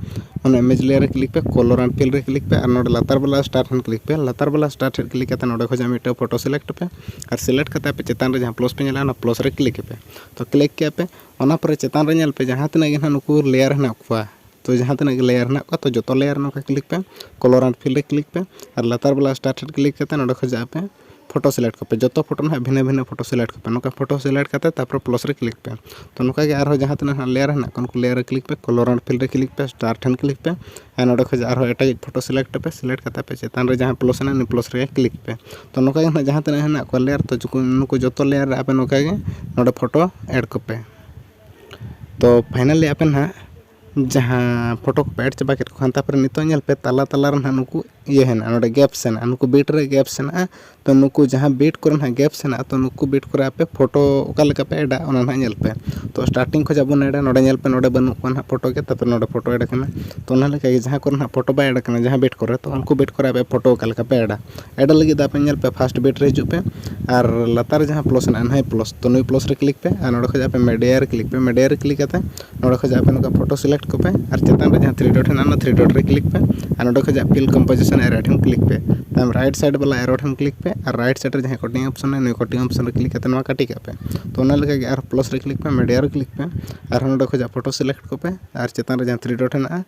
ᱚᱱᱟ ᱤᱢᱮᱡᱽ ᱞᱮᱭᱟᱨ ᱨᱮ ᱠᱞᱤᱠ ᱯᱮ, ᱠᱚᱞᱚᱨ ᱟᱨ ᱯᱷᱤᱞ ᱨᱮ ᱠᱞᱤᱠ ᱯᱮ, ᱟᱨ ᱱᱚᱰᱮ ᱞᱟᱛᱟᱨ ᱵᱟᱞᱟ ᱥᱴᱟᱨ ᱴᱷᱮᱱ ᱠᱞᱤᱠ ᱯᱮ᱾ ᱞᱟᱛᱟᱨ ᱵᱟᱞᱟ ᱥᱴᱟᱨ ᱴᱷᱮᱱ ᱠᱞᱤᱠ ᱠᱟᱛᱮ ᱱᱚᱰᱮ ᱠᱷᱚᱱᱟᱜ ᱢᱤᱫᱴᱟᱝ ᱯᱷᱳᱴᱳ ᱥᱤᱞᱮᱠᱴ ᱯᱮ, ᱟᱨ ᱥᱤᱞᱮᱠᱴ ᱠᱟᱛᱮ ᱟᱯᱮ ᱪᱮᱛᱟᱱ ᱨᱮ ᱡᱟᱦᱟᱸ ᱯᱞᱟᱥ ᱯᱮ ᱧᱮᱞᱟ, ᱚᱱᱟ ᱯᱞᱟᱥ ᱨᱮ ᱠᱞᱤᱠ ᱯᱮ᱾ ᱛᱚ ᱠᱞᱤᱠ ᱠᱮᱜᱼᱟ ᱯᱮ, ᱚᱱᱟ ᱯᱚᱨᱮ ᱪᱮᱛᱟᱱ ᱨᱮ ᱧᱮᱞ ᱯᱮ ᱡᱟᱦᱟᱸ ᱛᱤᱱᱟᱹᱜ ᱜᱮ ᱱᱟᱦᱟᱜ ᱱᱩᱠᱩ ᱞᱮᱭᱟᱨ ᱦᱮᱱᱟᱜ ᱠᱚᱣᱟ, ᱛᱚ ᱡᱟᱦᱟᱸ ᱛᱤᱱᱟᱹᱜ ᱜᱮ ᱞᱮᱭᱟᱨ ᱦᱮᱱᱟᱜ ᱠᱚᱣᱟ, ᱛᱚ ᱡᱚᱛᱚ ᱞᱮᱭᱟᱨ ᱱᱚᱝᱠᱟ ᱠᱞᱤᱠ ᱯᱮ, ᱠᱚᱞᱚᱨ ᱟᱨ ᱯᱷᱤᱞ ᱨᱮ ᱠᱞᱤᱠ ᱯᱮ, ᱟᱨ ᱞᱟᱛᱟᱨ ᱵᱟᱞᱟ ᱥᱴᱟᱨ ᱴᱷᱮᱱ ᱠᱞᱤᱠ ᱠᱟᱛᱮ ᱱᱚᱰᱮ ᱠᱷᱚᱱᱟᱜ ᱟᱯᱮ ᱯᱷᱳᱴᱳ ᱥᱤᱞᱮᱠᱴ ᱠᱚᱯᱮ᱾ ᱡᱚᱛᱚ ᱯᱷᱳᱴᱳ ᱱᱟᱦᱟᱜ ᱵᱷᱤᱱᱟᱹ ᱵᱷᱤᱱᱟᱹ ᱯᱷᱳᱴᱳ ᱥᱤᱞᱮᱠᱴ ᱠᱚᱯᱮ᱾ ᱱᱚᱝᱠᱟ ᱯᱷᱳᱴᱳ ᱥᱤᱞᱮᱠᱴ ᱠᱟᱛᱮ ᱛᱟᱨᱯᱚᱨᱮ ᱯᱞᱟᱥ ᱨᱮ ᱠᱞᱤᱠ ᱯᱮ᱾ ᱛᱚ ᱱᱚᱝᱠᱟ ᱜᱮ ᱟᱨᱦᱚᱸ ᱡᱟᱦᱟᱸ ᱛᱤᱱᱟᱹᱜ ᱱᱟᱦᱟᱜ ᱞᱮᱭᱟᱨ ᱦᱮᱱᱟᱜ ᱠᱚᱣᱟ, ᱩᱱᱠᱩ ᱞᱮᱭᱟᱨ ᱨᱮ ᱠᱞᱤᱠ ᱯᱮ, ᱠᱚᱞᱚᱨ ᱟᱨ ᱯᱷᱤᱞ ᱨᱮ ᱠᱞᱤᱠ ᱯᱮ, ᱥᱴᱟᱨ ᱴᱷᱮᱱ ᱠᱞᱤᱠ ᱯᱮ, ᱟᱨ ᱱᱚᱰᱮ ᱠᱷᱚᱱᱟᱜ ᱟᱨᱦᱚᱸ ᱮᱴᱟᱜ ᱯᱷᱳᱴᱳ ᱥᱤᱞᱮᱠᱴ ᱯᱮ᱾ ᱥᱤᱞᱮᱠᱴ ᱠᱟᱛᱮ ᱟᱯᱮ ᱪᱮᱛᱟᱱ ᱨᱮ ᱡᱟᱦᱟᱸ ᱯᱞᱟᱥ ᱦᱮᱱᱟᱜᱼᱟ, ᱩᱱᱤ ᱯᱞᱟᱥ ᱨᱮ ᱠᱞᱤᱠ ᱯᱮ᱾ ᱛᱚ ᱱᱚᱝᱠᱟ ᱜᱮ ᱱᱟᱦᱟᱜ ᱡᱟᱦᱟᱸ ᱛᱤᱱᱟᱹᱜ ᱦᱮᱱᱟᱜ ᱠᱚᱣᱟ ᱞᱮᱭᱟᱨ, ᱛᱚ ᱡᱚᱠᱷᱚᱱ ᱱᱩᱠᱩ ᱡᱚᱛᱚ ᱞᱮᱭᱟᱨ ᱨᱮ ᱟᱯᱮ ᱱᱚᱝᱠᱟ ᱜᱮ ᱱᱚᱰᱮ ᱯᱷᱳᱴᱳ ᱮᱰ ᱠᱚᱯᱮ᱾ ᱛᱚ ᱯᱷᱟᱭᱱᱟᱞᱤ ᱟᱯᱮ ᱱᱟᱦᱟᱜ ᱡᱟᱦᱟᱸ ᱯᱷᱳᱴᱳ ᱠᱚᱯᱮ ᱮᱰ ᱪᱟᱵᱟ ᱠᱮᱫ ᱠᱚ ᱠᱷᱟᱱ, ᱛᱟᱨᱯᱚᱨᱮ ᱱᱤᱛᱚᱜ ᱧᱮᱞ ᱯᱮ ᱛᱟᱞᱟ ᱛᱟᱞᱟ ᱨᱮ ᱱᱟᱦᱟᱜ ᱱᱩᱠᱩ ᱤᱭᱟᱹ ᱦᱮᱱᱟᱜᱼᱟ, ᱱᱚᱰᱮ ᱜᱮᱯᱥ ᱦᱮᱱᱟᱜᱼᱟ, ᱱᱩᱠᱩ ᱵᱤᱴ ᱨᱮ ᱜᱮᱯᱥ ᱦᱮᱱᱟᱜᱼᱟ᱾ ᱛᱚ ᱱᱩᱠᱩ ᱡᱟᱦᱟᱸ ᱵᱤᱴ ᱠᱚᱨᱮ ᱱᱟᱦᱟᱜ ᱜᱮᱯᱥ ᱦᱮᱱᱟᱜᱼᱟ, ᱛᱚ ᱱᱩᱠᱩ ᱵᱤᱴ ᱠᱚᱨᱮ ᱟᱯᱮ ᱯᱷᱳᱴᱳ ᱚᱠᱟ ᱞᱮᱠᱟ ᱯᱮ ᱮᱰᱟ, ᱚᱱᱟ ᱱᱟᱦᱟᱜ ᱧᱮᱞ ᱯᱮ᱾ ᱛᱚ ᱥᱴᱟᱨᱴᱤᱝ ᱠᱷᱚᱱ ᱟᱵᱚ ᱱᱚᱰᱮ, ᱱᱚᱰᱮ ᱧᱮᱞ ᱯᱮ, ᱱᱚᱰᱮ ᱵᱟᱹᱱᱩᱜ ᱠᱚᱣᱟ ᱱᱟᱦᱟᱜ ᱯᱷᱳᱴᱳ ᱜᱮ, ᱛᱟᱨᱯᱚᱨᱮ ᱱᱚᱰᱮ ᱯᱷᱳᱴᱳ ᱮᱰ ᱟᱠᱟᱱᱟ᱾ ᱛᱚ ᱚᱱᱟ ᱞᱮᱠᱟ ᱜᱮ ᱡᱟᱦᱟᱸ ᱠᱚᱨᱮ ᱱᱟᱦᱟᱜ ᱯᱷᱳᱴᱳ ᱵᱟᱭ ᱮᱰ ᱟᱠᱟᱱᱟ, ᱡᱟᱦᱟᱸ ᱵᱤᱴ ᱠᱚᱨᱮ, ᱛᱚ ᱩᱱᱠᱩ ᱵᱤᱴ ᱠᱚᱨᱮ ᱟᱯᱮ ᱯᱷᱳᱴᱳ ᱚᱠᱟ ᱞᱮᱠᱟ ᱯᱮ ᱮᱰᱟ᱾ ᱮᱰ ᱞᱟᱹᱜᱤᱫ ᱫᱚ ᱟᱯᱮ ᱧᱮᱞ ᱯᱮ, ᱯᱷᱟᱥᱴ ᱵᱤᱴ ᱨᱮ ᱦᱤᱡᱩᱜ ᱯᱮ ᱟᱨ ᱞᱟᱛᱟᱨ ᱨᱮ ᱡᱟᱦᱟᱸ ᱯᱞᱟᱥ ᱦᱮᱱᱟᱜᱼᱟ, ᱱᱟᱦᱟᱜ ᱯᱞᱟᱥ, ᱛᱚ ᱱᱩᱭ ᱯᱞᱟᱥ ᱨᱮ ᱠᱞᱤᱠ ᱯᱮ ᱟᱨ ᱱᱚᱰᱮ ᱠᱷᱚᱱ ᱟᱯᱮ ᱢᱤᱰᱤᱭᱟ ᱨᱮ ᱠᱞᱤᱠ ᱯᱮ᱾ ᱢᱤᱰᱤᱭᱟ ᱨᱮ ᱠᱞᱤᱠ ᱠᱟᱛᱮ ᱱᱚᱰᱮ ᱠᱷᱚᱱ ᱟᱯᱮ ᱱᱚᱝᱠᱟ ᱯᱷᱳᱴᱳ ᱥᱤᱞᱮᱠᱴ ᱠᱚᱯᱮ ᱟᱨ ᱪᱮᱛᱟᱱ ᱨᱮ ᱡᱟᱦᱟᱸ ᱛᱷᱨᱤ ᱰᱚᱴ ᱦᱮᱱᱟᱜᱼᱟ, ᱚᱱᱟ ᱛᱷᱨᱤ ᱰᱚᱴ ᱨᱮ ᱠᱞᱤᱠ ᱯᱮ ᱟᱨ ᱱᱚᱰᱮ ᱠᱷᱚᱱ ᱯᱷᱤᱞ ᱠᱚᱢᱯᱳᱡᱤᱥᱚᱱ ᱮᱨᱮᱭᱟ ᱴᱷᱮᱱ ᱠᱞᱤᱠ ᱯᱮ᱾ ᱛᱟᱭᱚᱢ ᱨᱟᱭᱤᱴ ᱥᱟᱭᱤᱰ ᱵᱟᱞᱟ ᱮᱨᱳ ᱴᱷᱮᱱ ᱠᱞᱤᱠ ᱯᱮ ᱟᱨ ᱨᱟᱭᱤᱴ ᱥᱟᱭᱤᱰ ᱨᱮ ᱡᱟᱦᱟᱸ ᱠᱚᱴᱤᱝ ᱚᱯᱥᱚᱱ ᱦᱮᱱᱟᱜᱼᱟ, ᱱᱩᱭ ᱠᱚᱴᱤᱝ ᱚᱯᱥᱚᱱ ᱨᱮ ᱠᱞᱤᱠ ᱠᱟᱛᱮ ᱱᱚᱣᱟ ᱠᱟᱴᱤ ᱠᱟᱜ ᱯᱮ᱾ ᱛᱚ ᱚᱱᱟ ᱞᱮᱠᱟ ᱜᱮ ᱟᱨ ᱯᱞᱟᱥ ᱨᱮ ᱠᱞᱤᱠ ᱯᱮ, ᱢᱤᱰᱤᱭᱟ ᱨᱮ ᱠᱞᱤᱠ ᱯᱮ ᱟᱨ ᱱᱚᱰᱮ ᱠᱷᱚᱱ ᱯᱷᱳᱴᱳ ᱥᱤᱞᱮᱠᱴ ᱠᱚᱯᱮ ᱟᱨ ᱪᱮᱛᱟᱱ ᱨᱮ ᱡᱟᱦᱟᱸ ᱛᱷᱨᱤ ᱰᱚᱴ ᱦᱮᱱᱟᱜᱼᱟ,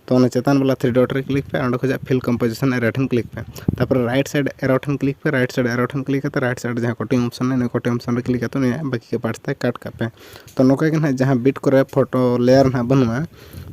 ᱛᱚ ᱚᱱᱟ ᱪᱮᱛᱟᱱ ᱵᱟᱞᱟ ᱛᱷᱨᱤ ᱰᱚᱴ ᱨᱮ ᱠᱞᱤᱠ ᱯᱮ, ᱚᱸᱰᱮ ᱠᱷᱚᱱᱟᱜ ᱯᱷᱤᱞ ᱠᱚᱢᱯᱳᱡᱤᱥᱚᱱ ᱮᱨᱟ ᱴᱷᱮᱱ ᱠᱞᱤᱠ ᱯᱮ᱾ ᱛᱟᱨᱯᱚᱨᱮ ᱨᱟᱭᱤᱴ ᱥᱟᱭᱤᱰ ᱮᱨᱟ ᱴᱷᱮᱱ ᱠᱞᱤᱠ ᱯᱮ, ᱨᱟᱭᱤᱴ ᱥᱟᱭᱤᱰ ᱮᱨᱟ ᱴᱷᱮᱱ ᱠᱞᱤᱠ ᱠᱟᱛᱮ ᱨᱟᱭᱤᱴ ᱥᱟᱭᱤᱰ ᱡᱟᱦᱟᱸ ᱠᱚᱴᱤᱝ ᱚᱯᱥᱚᱱ ᱢᱮᱱᱟᱜᱼᱟ, ᱤᱱᱟᱹ ᱠᱚᱴᱤᱝ ᱚᱯᱥᱚᱱ ᱨᱮ ᱠᱞᱤᱠ ᱠᱟᱛᱮ ᱱᱤᱭᱟᱹ ᱵᱟᱹᱠᱤ ᱜᱮ ᱯᱟᱨᱴᱥ ᱛᱮ ᱠᱟᱴ ᱠᱟᱜ ᱯᱮ᱾ ᱛᱚ ᱱᱚᱝᱠᱟ ᱜᱮ ᱱᱟᱦᱟᱜ ᱡᱟᱦᱟᱸ ᱵᱤᱴ ᱠᱚᱨᱮ ᱯᱷᱳᱴᱳ ᱞᱮᱭᱟᱨ ᱱᱟᱦᱟᱜ ᱵᱟᱹᱱᱩᱜᱼᱟ,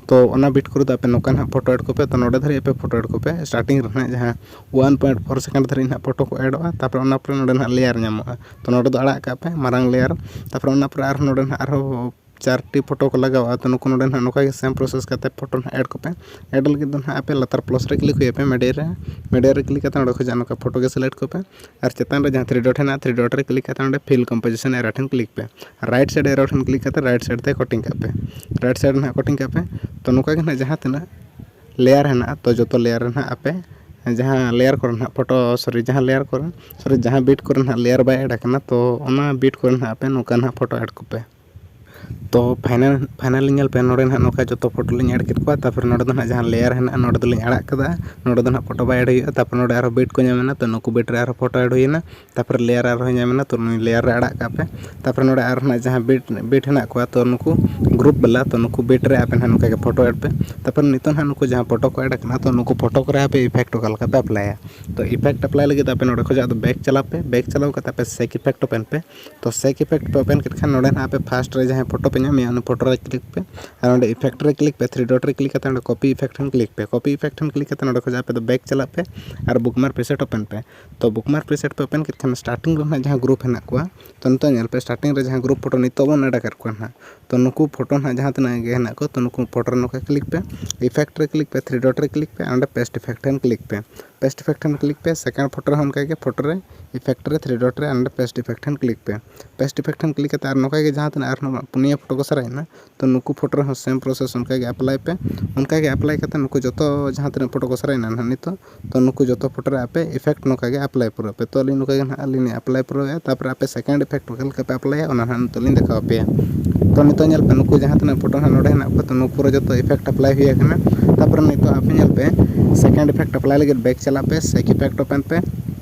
ᱛᱚ ᱚᱱᱟ ᱵᱤᱴ ᱠᱚᱨᱮ ᱫᱚ ᱟᱯᱮ ᱱᱚᱝᱠᱟ ᱱᱟᱦᱟᱜ ᱯᱷᱳᱴᱳ ᱮᱰ ᱠᱚᱯᱮ᱾ ᱛᱚ ᱱᱚᱰᱮ ᱫᱷᱟᱹᱨᱤᱡ ᱟᱯᱮ ᱯᱷᱳᱴᱳ ᱮᱰ ᱠᱚᱯᱮ, ᱥᱴᱟᱨᱴᱤᱝ ᱨᱮ ᱱᱟᱦᱟᱜ ᱡᱟᱦᱟᱸ ᱚᱣᱟᱱ ᱯᱚᱭᱮᱱᱴ ᱯᱷᱳᱨ ᱥᱮᱠᱮᱱᱰ ᱫᱷᱟᱹᱨᱤᱡ ᱱᱟᱦᱟᱜ ᱯᱷᱳᱴᱳ ᱠᱚ ᱮᱰᱚᱜᱼᱟ᱾ ᱛᱟᱨᱯᱚᱨᱮ ᱚᱱᱟ ᱯᱚᱨᱮ ᱱᱚᱰᱮ ᱱᱟᱦᱟᱜ ᱞᱮᱭᱟᱨ ᱧᱟᱢᱚᱜᱼᱟ, ᱛᱚ ᱱᱚᱰᱮ ᱫᱚ ᱟᱲᱟᱜ ᱠᱟᱜ ᱯᱮ, ᱢᱟᱨᱟᱝ ᱞᱮᱭᱟᱨ᱾ ᱛᱟᱨᱯᱚᱨᱮ ᱚᱱᱟ ᱯᱚᱨᱮ ᱟᱨᱦᱚᱸ ᱱᱚᱰᱮ ᱱᱟᱦᱟᱜ ᱟᱨᱦᱚᱸ ᱪᱟᱨᱴᱤ ᱯᱷᱳᱴᱳ ᱠᱚ ᱞᱟᱜᱟᱣᱟ, ᱛᱚ ᱱᱩᱠᱩ ᱱᱚᱰᱮ ᱱᱟᱦᱟᱜ ᱱᱚᱝᱠᱟ ᱜᱮ ᱥᱮᱢ ᱯᱨᱚᱥᱮᱥ ᱠᱟᱛᱮ ᱯᱷᱳᱴᱳ ᱱᱟᱦᱟᱜ ᱮᱰ ᱠᱚᱯᱮ᱾ ᱮᱰ ᱞᱟᱹᱜᱤᱫ ᱫᱚ ᱱᱟᱦᱟᱜ ᱟᱯᱮ ᱞᱟᱛᱟᱨ ᱯᱞᱟᱥ ᱨᱮ ᱠᱞᱤᱠ ᱦᱩᱭ ᱟᱯᱮ, ᱢᱤᱰᱤᱭᱟ ᱨᱮ, ᱢᱤᱰᱤᱭᱟ ᱨᱮ ᱠᱞᱤᱠ ᱠᱟᱛᱮ ᱚᱸᱰᱮ ᱠᱷᱚᱱᱟᱜ ᱱᱚᱝᱠᱟ ᱯᱷᱳᱴᱳ ᱜᱮ ᱥᱤᱞᱮᱠᱴ ᱠᱚᱯᱮ᱾ ᱟᱨ ᱪᱮᱛᱟᱱ ᱨᱮ ᱡᱟᱦᱟᱸ ᱛᱷᱨᱤ ᱰᱚᱴ ᱦᱮᱱᱟᱜᱼᱟ, ᱛᱷᱨᱤ ᱰᱚᱴ ᱨᱮ ᱠᱞᱤᱠ ᱠᱟᱛᱮ ᱚᱸᱰᱮ ᱯᱷᱤᱞ ᱠᱚᱢᱯᱳᱡᱤᱥᱚᱱ ᱮᱨᱟ ᱴᱷᱮᱱ ᱠᱞᱤᱠ ᱯᱮ᱾ ᱨᱟᱭᱤᱴ ᱥᱟᱭᱤᱰ ᱮᱨᱟ ᱴᱷᱮᱱ ᱠᱞᱤᱠ ᱠᱟᱛᱮ ᱨᱟᱭᱤᱴ ᱥᱟᱭᱤᱰ ᱛᱮ ᱠᱚᱴᱤᱝ ᱠᱟᱜ ᱯᱮ, ᱨᱟᱭᱤᱴ ᱥᱟᱭᱤᱰ ᱨᱮ ᱱᱟᱦᱟᱜ ᱠᱚᱴᱤᱝ ᱠᱟᱜ ᱯᱮ᱾ ᱛᱚ ᱱᱚᱝᱠᱟ ᱜᱮ ᱱᱟᱦᱟᱜ ᱡᱟᱦᱟᱸ ᱛᱤᱱᱟᱹᱜ ᱞᱮᱭᱟᱨ ᱦᱮᱱᱟᱜᱼᱟ, ᱛᱚ ᱡᱚᱛᱚ ᱞᱮᱭᱟᱨ ᱨᱮ ᱱᱟᱦᱟᱜ ᱟᱯᱮ ᱡᱟᱦᱟᱸ ᱞᱮᱭᱟᱨ ᱠᱚᱨᱮ ᱱᱟᱦᱟᱜ ᱯᱷᱳᱴᱳ, ᱥᱚᱨᱤ, ᱡᱟᱦᱟᱸ ᱞᱮᱭᱟᱨ ᱠᱚᱨᱮ, ᱥᱚᱨᱤ, ᱡᱟᱦᱟᱸ ᱵᱤᱴ ᱠᱚᱨᱮ ᱱᱟᱦᱟᱜ ᱞᱮᱭᱟᱨ ᱵᱟᱭ ᱮᱰ ᱟᱠᱟᱱᱟ, ᱛᱚ ᱚᱱᱟ ᱵᱤᱴ ᱠᱚᱨᱮ ᱱᱟᱦᱟᱜ ᱟᱯᱮ ᱱᱚᱝᱠᱟ ᱱᱟᱦᱟᱜ ᱯᱷᱳᱴᱳ ᱮᱰ ᱠᱚᱯᱮ᱾ ᱛᱚ ᱯᱷᱟᱭᱱᱟᱞ, ᱯᱷᱟᱭᱱᱟᱞ ᱧᱮᱞ ᱯᱮ, ᱱᱚᱰᱮ ᱱᱟᱦᱟᱜ ᱱᱚᱝᱠᱟ ᱡᱚᱛᱚ ᱯᱷᱳᱴᱳ ᱞᱤᱧ ᱮᱰ ᱠᱮᱫ ᱠᱚᱣᱟ᱾ ᱛᱟᱨᱯᱚᱨᱮ ᱱᱚᱰᱮ ᱫᱚ ᱱᱟᱦᱟᱜ ᱡᱟᱦᱟᱸ ᱞᱮᱭᱟᱨ ᱦᱮᱱᱟᱜᱼᱟ, ᱱᱚᱰᱮ ᱫᱚᱞᱤᱧ ᱟᱲᱟᱜ ᱠᱟᱫᱟ, ᱱᱚᱰᱮ ᱫᱚ ᱱᱟᱦᱟᱜ ᱯᱷᱳᱴᱳ ᱵᱟᱭ ᱮᱰ ᱦᱩᱭᱩᱜᱼᱟ᱾ ᱛᱟᱨᱯᱚᱨᱮ ᱱᱚᱰᱮ ᱟᱨᱦᱚᱸ ᱵᱤᱴ ᱠᱚ ᱧᱟᱢᱮᱱᱟ, ᱛᱚ ᱱᱩᱠᱩ ᱵᱤᱴ ᱨᱮ ᱟᱨᱦᱚᱸ ᱯᱷᱳᱴᱳ ᱮᱰ ᱦᱩᱭᱮᱱᱟ, ᱛᱟᱨᱯᱚᱨᱮ ᱞᱮᱭᱟᱨ ᱟᱨᱦᱚᱸ ᱧᱟᱢᱮᱱᱟ, ᱛᱚ ᱱᱩᱭ ᱞᱮᱭᱟᱨ ᱨᱮ ᱟᱲᱟᱜ ᱠᱟᱜ ᱯᱮ᱾ ᱛᱟᱨᱯᱚᱨᱮ ᱱᱚᱰᱮ ᱟᱨᱦᱚᱸ ᱱᱟᱦᱟᱜ ᱡᱟᱦᱟᱸ ᱵᱤᱴ, ᱵᱤᱴ ᱦᱮᱱᱟᱜ ᱠᱚᱣᱟ, ᱛᱚ ᱱᱩᱠᱩ ᱜᱨᱩᱯ ᱵᱟᱞᱟ, ᱛᱚ ᱱᱩᱠᱩ ᱵᱤᱴ ᱨᱮ ᱟᱯᱮ ᱱᱟᱦᱟᱜ ᱱᱚᱝᱠᱟ ᱜᱮ ᱯᱷᱳᱴᱳ ᱮᱰ ᱯᱮ᱾ ᱛᱟᱨᱯᱚᱨᱮ ᱱᱤᱛᱚᱜ ᱱᱟᱦᱟᱜ ᱱᱩᱠᱩ ᱡᱟᱦᱟᱸ ᱯᱷᱳᱴᱳ ᱠᱚ ᱮᱰ ᱟᱠᱟᱱᱟ, ᱛᱚ ᱱᱩᱠᱩ ᱯᱷᱳᱴᱳ ᱠᱚᱨᱮ ᱟᱯᱮ ᱤᱯᱷᱮᱠᱴ ᱚᱠᱟ ᱞᱮᱠᱟ ᱯᱮ ᱟᱯᱞᱟᱭᱟ, ᱛᱚ ᱤᱯᱷᱮᱠᱴ ᱟᱯᱞᱟᱭ ᱞᱟᱹᱜᱤᱫ ᱟᱯᱮ ᱱᱚᱰᱮ ᱠᱷᱚᱱᱟᱜ ᱫᱚ ᱵᱮᱠ ᱪᱟᱞᱟᱜ ᱯᱮ, ᱵᱮᱠ ᱪᱟᱞᱟᱣ ᱠᱟᱛᱮ ᱟᱯᱮ ᱥᱮᱠ ᱤᱯᱷᱮᱠᱴ ᱳᱯᱮᱱ ᱯᱮ᱾ ᱛᱚ ᱥᱮᱠ ᱤᱯᱷᱮᱠᱴ ᱯᱮ ᱳᱯᱮᱱ ᱠᱮᱫ ᱠᱷᱟᱱ ᱱᱚᱰᱮ ᱱᱟᱦᱟᱜ ᱟᱯᱮ ᱯᱷᱟᱥᱴ ᱨᱮ ᱡᱟᱦᱟᱸ ᱯᱷᱳᱴᱳ ᱯᱮ ᱧᱟᱢᱮᱭᱟ, ᱚᱱᱟ ᱯᱷᱳᱴᱳ ᱨᱮ ᱠᱞᱤᱠ ᱯᱮ᱾ ᱟᱨ ᱚᱸᱰᱮ ᱤᱯᱷᱮᱠᱴ ᱨᱮ ᱠᱞᱤᱠ ᱯᱮ, ᱛᱷᱨᱤ ᱰᱚᱴ ᱨᱮ ᱠᱞᱤᱠ ᱠᱟᱛᱮ ᱚᱸᱰᱮ ᱠᱚᱯᱤ ᱤᱯᱷᱮᱠᱴ ᱴᱷᱮᱱ ᱠᱞᱤᱠ ᱯᱮ᱾ ᱠᱚᱯᱤ ᱤᱯᱷᱮᱠᱴ ᱴᱷᱮᱱ ᱠᱞᱤᱠ ᱠᱟᱛᱮ ᱱᱚᱰᱮ ᱠᱷᱚᱱᱟᱜ ᱟᱯᱮ ᱫᱚ ᱵᱮᱠ ᱪᱟᱞᱟᱜ ᱯᱮ ᱟᱨ ᱵᱩᱠᱢᱟᱨᱠ ᱯᱨᱤᱥᱮᱴ ᱳᱯᱮᱱ ᱯᱮ᱾ ᱛᱚ ᱵᱩᱠᱢᱟᱨᱠ ᱯᱨᱤᱥᱮᱴ ᱯᱮ ᱳᱯᱮᱱ ᱠᱮᱫ ᱠᱷᱟᱱ ᱥᱴᱟᱨᱴᱤᱝ ᱨᱮ ᱱᱟᱦᱟᱜ ᱡᱟᱦᱟᱸ ᱜᱨᱩᱯ ᱦᱮᱱᱟᱜ ᱠᱚᱣᱟ, ᱛᱚ ᱱᱤᱛᱚᱜ ᱧᱮᱞ ᱯᱮ, ᱥᱴᱟᱨᱴᱤᱝ ᱨᱮ ᱡᱟᱦᱟᱸ ᱜᱨᱩᱯ ᱯᱷᱳᱴᱳ ᱱᱤᱛᱚᱜ ᱵᱚᱱ ᱮᱰ ᱟᱠᱟᱫ ᱠᱚᱣᱟ ᱱᱟᱦᱟᱜ, ᱛᱚ ᱱᱩᱠᱩ ᱯᱷᱳᱴᱳ ᱱᱟᱦᱟᱜ ᱡᱟᱦᱟᱸ ᱛᱤᱱᱟᱹᱜ ᱜᱮ ᱦᱮᱱᱟᱜ ᱠᱚ, ᱛᱚ ᱱᱩᱠᱩ ᱯᱷᱳᱴᱳ ᱨᱮ ᱱᱚᱝᱠᱟ ᱠᱞᱤᱠ ᱯᱮ, ᱤᱯᱷᱮᱠᱴ ᱨᱮ ᱠᱞᱤᱠ ᱯᱮ, ᱛᱷᱨᱤ ᱰᱚᱴ ᱨᱮ ᱠᱞᱤᱠ ᱯᱮ, ᱚᱸᱰᱮ ᱯᱮᱥᱴ ᱤᱯᱷᱮᱠᱴ ᱴᱷᱮᱱ ᱠᱞᱤᱠ ᱯᱮ᱾ ᱯᱮᱥᱴ ᱤᱯᱷᱮᱠᱴ ᱴᱷᱮᱱ ᱠᱞᱤᱠ ᱯᱮ᱾ ᱥᱮᱠᱮᱱᱰ ᱯᱷᱳᱴᱳ ᱨᱮᱦᱚᱸ ᱚᱱᱠᱟ ᱜᱮ, ᱯᱷᱳᱴᱳ ᱨᱮ ᱤᱯᱷᱮᱠᱴ ᱨᱮ, ᱛᱷᱨᱤ ᱰᱚᱴ ᱨᱮ, ᱚᱸᱰᱮ ᱯᱮᱥᱴ ᱤᱯᱷᱮᱠᱴ ᱴᱷᱮᱱ ᱠᱞᱤᱠ ᱯᱮ᱾ ᱯᱮᱥᱴ ᱤᱯᱷᱮᱠᱴ ᱴᱷᱮᱱ ᱠᱞᱤᱠ ᱠᱟᱛᱮ ᱟᱨ ᱱᱚᱝᱠᱟ ᱜᱮ ᱡᱟᱦᱟᱸ ᱛᱤᱱᱟᱹᱜ ᱟᱨᱦᱚᱸ ᱯᱩᱱᱭᱟᱹ ᱯᱷᱳᱴᱳ ᱠᱚ ᱥᱟᱨᱮᱡ ᱮᱱᱟ, ᱛᱚ ᱱᱩᱠᱩ ᱯᱷᱳᱴᱳ ᱨᱮᱦᱚᱸ ᱥᱮᱢ ᱯᱨᱚᱥᱮᱥ ᱚᱱᱠᱟ ᱜᱮ ᱟᱯᱞᱟᱭ ᱯᱮ᱾ ᱚᱱᱠᱟ ᱜᱮ ᱟᱯᱞᱟᱭ ᱠᱟᱛᱮ ᱱᱩᱠᱩ ᱡᱚᱛᱚ ᱡᱟᱦᱟᱸ ᱛᱤᱱᱟᱹᱜ ᱯᱷᱳᱴᱳ ᱠᱚ ᱥᱟᱨᱮᱡ ᱮᱱᱟ ᱱᱟᱦᱟᱜ ᱱᱤᱛᱚᱜ, ᱛᱚ ᱱᱩᱠᱩ ᱡᱚᱛᱚ ᱯᱷᱳᱴᱳ ᱨᱮ ᱟᱯᱮ ᱤᱯᱷᱮᱠᱴ ᱱᱚᱝᱠᱟ ᱜᱮ ᱟᱯᱞᱟᱭ ᱯᱩᱨᱟᱹᱣ ᱯᱮ᱾ ᱛᱚ ᱟᱹᱞᱤᱧ ᱱᱚᱝᱠᱟ ᱜᱮ ᱱᱟᱦᱟᱜ ᱞᱤᱧ ᱟᱯᱞᱟᱭ ᱯᱩᱨᱟᱹᱣᱮᱫᱼᱟ᱾ ᱛᱟᱨᱯᱚᱨᱮ ᱟᱯᱮ ᱥᱮᱠᱮᱱᱰ ᱤᱯᱷᱮᱠᱴ ᱚᱠᱟ ᱞᱮᱠᱟ ᱯᱮ ᱟᱯᱞᱟᱭᱟ, ᱚᱱᱟ ᱱᱟᱦᱟᱜ ᱱᱤᱛᱚᱜ ᱞᱤᱧ ᱫᱮᱠᱷᱟᱣ ᱟᱯᱮᱭᱟ᱾ ᱛᱚ ᱱᱤᱛᱚᱜ ᱧᱮᱞ ᱯᱮ, ᱱᱩᱠᱩ ᱡᱟᱦᱟᱸ ᱛᱤᱱᱟᱹᱜ ᱯᱷᱳᱴᱳ ᱱᱟᱦᱟᱜ ᱱᱚᱰᱮ ᱦᱮᱱᱟᱜ ᱠᱚᱣᱟ, ᱛᱚ ᱱᱩᱠᱩ ᱨᱮ ᱡᱚᱛᱚ ᱤᱯᱷᱮᱠᱴ ᱟᱯᱞᱟᱭ ᱦᱩᱭ ᱟᱠᱟᱱᱟ᱾ ᱛᱟᱨᱯᱚᱨᱮ ᱱᱤᱛᱚᱜ ᱟᱯᱮ ᱧᱮᱞ ᱯᱮ, ᱥᱮᱠᱮᱱᱰ ᱤᱯᱷᱮᱠᱴ ᱟᱯᱞᱟᱭ ᱞᱟᱹᱜᱤᱫ ᱵᱮᱠ ᱪᱟᱞᱟᱜ ᱯᱮ, ᱥᱮᱠ ᱤᱯᱷᱮᱠᱴ ᱳᱯᱮᱱ ᱯᱮ᱾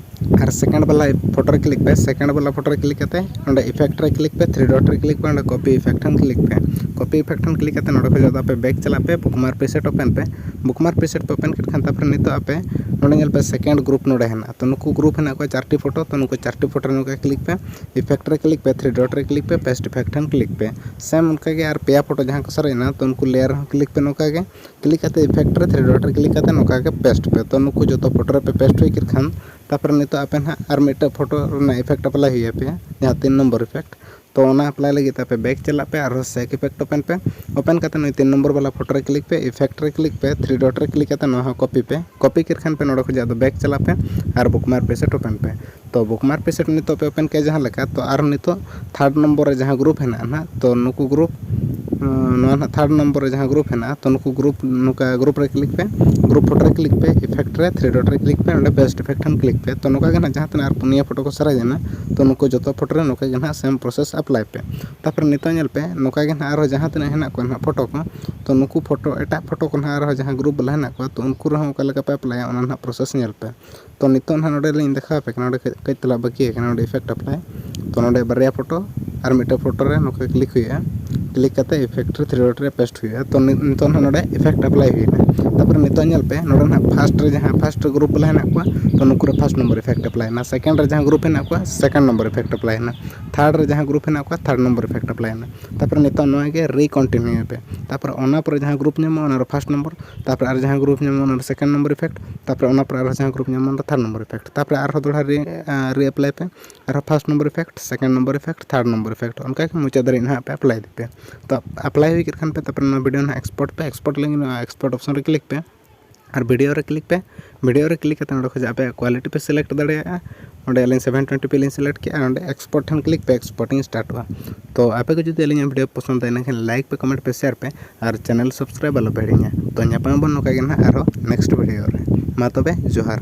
ᱟᱨ second ᱵᱟᱞᱟ ᱯᱷᱳᱴᱳ ᱨᱮ click ᱯᱮ᱾ Second ᱵᱟᱞᱟ ᱯᱷᱳᱴᱳ ᱨᱮ click ᱠᱟᱛᱮ ᱱᱚᱰᱮ effect ᱨᱮ click ᱯᱮ, three dot ᱨᱮ click ᱯᱮ, ᱚᱸᱰᱮ copy effect ᱦᱚᱸ click ᱯᱮ᱾ Copy effect ᱦᱚᱸ click ᱠᱟᱛᱮ ᱱᱚᱰᱮ ᱠᱷᱚᱱ ᱟᱫᱚ ᱟᱯᱮ back ᱪᱟᱞᱟᱜ ᱯᱮ, bookmark preset open ᱯᱮ᱾ Bookmark preset ᱯᱮ open ᱠᱮᱫ ᱠᱷᱟᱱ ᱛᱟᱨᱯᱚᱨᱮ ᱱᱤᱛᱚᱜ ᱟᱯᱮ ᱱᱚᱰᱮ ᱧᱮᱞ ᱯᱮ second group ᱱᱚᱰᱮ ᱦᱮᱱᱟᱜᱼᱟ᱾ ᱛᱚ ᱱᱩᱠᱩ group ᱦᱮᱱᱟᱜ ᱠᱚᱣᱟ ᱪᱟᱨᱴᱤ ᱯᱷᱳᱴᱳ, ᱛᱚ ᱱᱩᱠᱩ ᱪᱟᱨᱴᱤ ᱯᱷᱳᱴᱳ ᱨᱮ ᱱᱚᱝᱠᱟ click ᱯᱮ, effect ᱨᱮ click ᱯᱮ, three dot ᱨᱮ click ᱯᱮ, paste effect ᱦᱚᱸ click ᱯᱮ᱾ Same ᱚᱱᱠᱟᱜᱮ ᱟᱨ ᱯᱮᱭᱟ ᱯᱷᱳᱴᱳ ᱡᱟᱦᱟᱸ ᱠᱚ ᱥᱟᱨᱮᱡ ᱮᱱᱟ, ᱛᱚ ᱩᱱᱠᱩ layer ᱨᱮᱦᱚᱸ click ᱯᱮ ᱱᱚᱝᱠᱟ ᱜᱮ᱾ Click ᱠᱟᱛᱮ effect ᱨᱮ three dot ᱨᱮ click ᱠᱟᱛᱮ ᱱᱚᱝᱠᱟ ᱜᱮ paste ᱯᱮ᱾ ᱛᱚ ᱱᱩᱠᱩ ᱡᱚᱛᱚ ᱯᱷᱳᱴᱳ ᱨᱮ ᱯᱮ paste ᱦᱩᱭ ᱠᱮᱫ ᱠᱷᱟᱱ ᱛᱟᱨᱯᱚᱨᱮ ᱱᱤᱛᱚᱜ ᱟᱯᱮ ᱱᱟᱦᱟᱜ ᱟᱨ ᱢᱤᱫᱴᱮᱱ ᱯᱷᱳᱴᱳ ᱨᱮᱱᱟᱜ effect apply ᱦᱩᱭ ᱟᱯᱮᱭᱟ, ᱡᱟᱦᱟᱸ ᱛᱤᱱ ᱱᱚᱢᱵᱚᱨ effect᱾ ᱛᱚ ᱚᱱᱟ apply ᱞᱟᱹᱜᱤᱫ ᱛᱮ ᱟᱯᱮ back ᱪᱟᱞᱟᱜ ᱯᱮ, ᱟᱨᱦᱚᱸ shake effect open ᱯᱮ᱾ Open ᱠᱟᱛᱮ ᱱᱩᱭ ᱛᱤᱱ ᱱᱚᱢᱵᱚᱨ ᱵᱟᱞᱟ ᱯᱷᱳᱴᱳ ᱨᱮ click ᱯᱮ, effect ᱨᱮ click ᱯᱮ, three dot ᱨᱮ click ᱠᱟᱛᱮ ᱱᱚᱣᱟ ᱦᱚᱸ copy ᱯᱮ᱾ Copy ᱠᱮᱫ ᱠᱷᱟᱱ ᱯᱮ ᱱᱚᱰᱮ ᱠᱷᱚᱱ ᱟᱫᱚ back ᱪᱟᱞᱟᱜ ᱯᱮ ᱟᱨ bookmark preset open ᱯᱮ᱾ ᱛᱚ bookmark preset ᱱᱤᱛᱚᱜ ᱯᱮ open ᱠᱮᱫ ᱡᱟᱦᱟᱸ ᱞᱮᱠᱟ, ᱛᱚ ᱟᱨ ᱱᱤᱛᱚᱜ third ᱱᱚᱢᱵᱚᱨ ᱨᱮ ᱡᱟᱦᱟᱸ group ᱦᱮᱱᱟᱜᱼᱟ ᱱᱟᱦᱟᱜ, ᱛᱚ ᱱᱩᱠᱩ group, ᱱᱚᱣᱟ ᱱᱟᱦᱟᱜ third ᱱᱚᱢᱵᱚᱨ ᱨᱮ ᱡᱟᱦᱟᱸ group ᱦᱮᱱᱟᱜᱼᱟ, ᱛᱚ ᱱᱩᱠᱩ group ᱱᱚᱝᱠᱟ group ᱨᱮ click ᱯᱮ, group ᱯᱷᱳᱴᱳ ᱨᱮ click ᱯᱮ, effect ᱨᱮ three dot ᱨᱮ click ᱯᱮ, ᱚᱸᱰᱮ paste effect ᱦᱚᱸ click ᱯᱮ᱾ ᱛᱚ ᱱᱚᱝᱠᱟ ᱜᱮ ᱱᱟᱦᱟᱜ ᱡᱟᱦᱟᱸ ᱛᱤᱱᱟᱹᱜ ᱟᱨ ᱯᱩᱱᱭᱟᱹ ᱯᱷᱳᱴᱳ ᱠᱚ ᱥᱟᱨᱮᱡ ᱮᱱᱟ, ᱛᱚ ᱱᱩᱠᱩ ᱡᱚᱛᱚ ᱯᱷᱳᱴᱳ ᱨᱮ ᱱᱚᱝᱠᱟ ᱜᱮ ᱱᱟᱦᱟᱜ same process apply ᱯᱮ᱾ ᱛᱟᱨᱯᱚᱨᱮ ᱱᱤᱛᱚᱜ ᱧᱮᱞ ᱯᱮ, ᱱᱚᱝᱠᱟ ᱜᱮ ᱱᱟᱦᱟᱜ ᱟᱨᱦᱚᱸ ᱡᱟᱦᱟᱸ ᱛᱤᱱᱟᱹᱜ ᱦᱮᱱᱟᱜ ᱠᱚᱣᱟ ᱱᱟᱦᱟᱜ ᱯᱷᱳᱴᱳ ᱠᱚ, ᱛᱚ ᱱᱩᱠᱩ ᱯᱷᱳᱴᱳ, ᱮᱴᱟᱜ ᱯᱷᱳᱴᱳ ᱠᱚ ᱱᱟᱦᱟᱜ ᱟᱨᱦᱚᱸ ᱡᱟᱦᱟᱸ group ᱵᱟᱞᱟ ᱦᱮᱱᱟᱜ ᱠᱚᱣᱟ, ᱛᱚ ᱩᱱᱠᱩ ᱨᱮᱦᱚᱸ ᱚᱠᱟ ᱞᱮᱠᱟ ᱯᱮ applyᱟ ᱚᱱᱟ ᱱᱟᱦᱟᱜ process ᱧᱮᱞ ᱯᱮ᱾ ᱛᱚ ᱱᱤᱛᱚᱜ ᱱᱟᱦᱟᱜ ᱱᱚᱰᱮ ᱞᱤᱧ ᱫᱮᱠᱷᱟᱣ ᱟᱯᱮ ᱠᱟᱱᱟ, ᱱᱚᱰᱮ ᱠᱟᱹᱡ, ᱠᱟᱹᱡ ᱛᱟᱞᱟ ᱵᱟᱹᱠᱤ ᱟᱠᱟᱱᱟ, ᱱᱚᱰᱮ effect apply᱾ ᱛᱚ ᱱᱚᱰᱮ ᱵᱟᱨᱭᱟ ᱯᱷᱳᱴᱳ ᱟᱨ ᱢᱤᱫᱴᱮᱱ ᱯᱷᱳᱴᱳ ᱨᱮ ᱱᱚᱝᱠᱟ click ᱦᱩᱭᱩᱜᱼᱟ᱾ Click ᱠᱟᱛᱮ effect ᱨᱮ three dot ᱨᱮ paste ᱦᱩᱭᱩᱜᱼᱟ᱾ ᱛᱚ ᱱᱤ-, ᱱᱤᱛᱚᱜ ᱱᱟᱦᱟᱜ ᱱᱚᱰᱮ effect apply ᱦᱩᱭᱱᱟ᱾ ᱛᱟᱨᱯᱚᱨᱮ ᱱᱤᱛᱚᱜ ᱧᱮᱞ ᱯᱮ, ᱱᱚᱰᱮ ᱱᱟᱦᱟᱜ first ᱨᱮ ᱡᱟᱦᱟᱸ first group ᱵᱟᱞᱟ ᱦᱮᱱᱟᱜ ᱠᱚᱣᱟ, ᱛᱚ ᱱᱩᱠᱩ ᱨᱮ first ᱱᱚᱢᱵᱚᱨ effect apply ᱮᱱᱟ᱾ Second ᱨᱮ ᱡᱟᱦᱟᱸ group ᱦᱮᱱᱟᱜ ᱠᱚᱣᱟ, second ᱱᱚᱢᱵᱚᱨ effect apply ᱮᱱᱟ᱾ Third ᱨᱮ ᱡᱟᱦᱟᱸ group ᱦᱮᱱᱟᱜ ᱠᱚᱣᱟ, third ᱱᱚᱢᱵᱚᱨ effect apply ᱮᱱᱟ᱾ ᱛᱟᱨᱯᱚᱨᱮ ᱱᱤᱛᱚᱜ ᱱᱚᱣᱟ ᱜᱮ re continue ᱯᱮ᱾ ᱛᱟᱨᱯᱚᱨᱮ ᱚᱱᱟ ᱯᱚᱨᱮ ᱡᱟᱦᱟᱸ group ᱧᱟᱢᱚᱜᱼᱟ, ᱚᱱᱟ ᱨᱮ first ᱱᱚᱢᱵᱚᱨ, ᱛᱟᱨᱯᱚᱨᱮ ᱟᱨ ᱡᱟᱦᱟᱸ group ᱧᱟᱢᱚᱜᱼᱟ, ᱚᱱᱟ ᱨᱮ second ᱱᱚᱢᱵᱚᱨ effect, ᱛᱟᱨᱯᱚᱨᱮ ᱚᱱᱟ ᱯᱚᱨᱮ ᱟᱨᱦᱚᱸ ᱡᱟᱦᱟᱸ group ᱧᱟᱢᱚᱜᱼᱟ, ᱚᱱᱟ ᱨᱮ third ᱱᱚᱢᱵᱚᱨ effect᱾ ᱛᱟᱨᱯᱚᱨᱮ ᱟᱨᱦᱚᱸ ᱫᱚᱦᱲᱟ re, re apply ᱯᱮ, ᱟᱨᱦᱚᱸ first number effect, second number effect, third number effect, ᱚᱱᱠᱟ ᱜᱮ ᱢᱩᱪᱟᱹᱫ ᱫᱷᱟᱹᱨᱤᱡ ᱱᱟᱦᱟᱜ ᱯᱮ apply ᱤᱫᱤ ᱯᱮ᱾ ᱛᱚ apply ᱦᱩᱭ ᱠᱮᱫ ᱠᱷᱟᱱ ᱯᱮ, ᱛᱟᱨᱯᱚᱨᱮ ᱱᱚᱣᱟ video ᱱᱟᱦᱟᱜ export ᱯᱮ᱾ Export ᱞᱟᱹᱜᱤᱫ ᱱᱚᱣᱟ export option ᱨᱮ click ᱯᱮ ᱟᱨ video ᱨᱮ click ᱯᱮ᱾ Video ᱨᱮ click ᱠᱟᱛᱮ ᱱᱚᱰᱮ ᱠᱷᱚᱱ ᱟᱯᱮᱭᱟᱜ quality ᱯᱮ select ᱫᱟᱲᱮᱭᱟᱜᱼᱟ᱾ ᱚᱸᱰᱮ ᱟᱹᱞᱤᱧ seven twenty p ᱞᱤᱧ select ᱠᱮᱜᱼᱟ᱾ ᱚᱸᱰᱮ export ᱴᱷᱮᱱ click ᱯᱮ, exporting startᱚᱜᱼᱟ᱾ ᱛᱚ ᱟᱯᱮ ᱠᱚ ᱡᱩᱫᱤ ᱟᱹᱞᱤᱧᱟᱜ video ᱯᱚᱥᱚᱸᱫ ᱮᱱᱟ ᱠᱷᱟᱱ like ᱯᱮ, comment ᱯᱮ, share ᱯᱮ ᱟᱨ channel subscribe ᱟᱞᱚ ᱯᱮ ᱦᱤᱲᱤᱧᱟ᱾ ᱛᱚ ᱧᱟᱯᱟᱢ ᱟᱵᱚᱱ ᱱᱚᱝᱠᱟ ᱜᱮ ᱱᱟᱦᱟᱜ ᱟᱨᱦᱚᱸ next video ᱨᱮ᱾ ᱢᱟ ᱛᱚᱵᱮ ᱡᱚᱦᱟᱨ᱾